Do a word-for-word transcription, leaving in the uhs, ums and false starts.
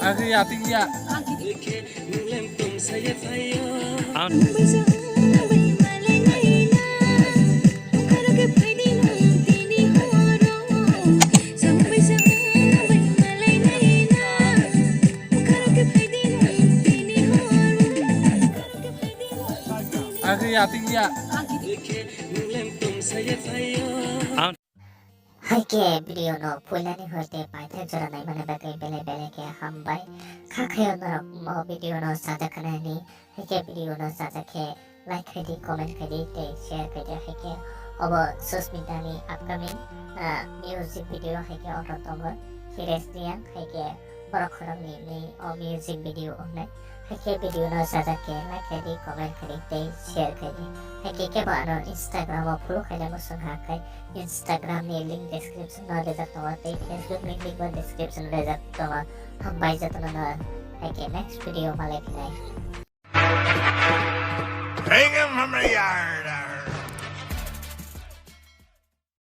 Agwi atik ya. Agwi atik ya. Hai khe video no puilani hoite paithak jora naimani bagwi belai belai khe hambai. Kha khayo norok o video no sajak khanani, hai khe video no sajak khe like khaidi, comment khaidi tei share khaidi. Hai khe obo Susmita ni upcoming, ah, music video, hai khe oro tongo Hires Reang, hai khe borok khoroknwi ni o music video wngnai. Hai khe video no sajak khe like khaidi, comment khaidi tei share khaidi. Hai khe kebo ano Instagram o follow khaina muchung kha khe Instagram ni link description o rijak tongo tei Facebook ni link bo description o rijak tongo. Hambai jotono no, hai khe next video malai phinai. Bring him from the yard.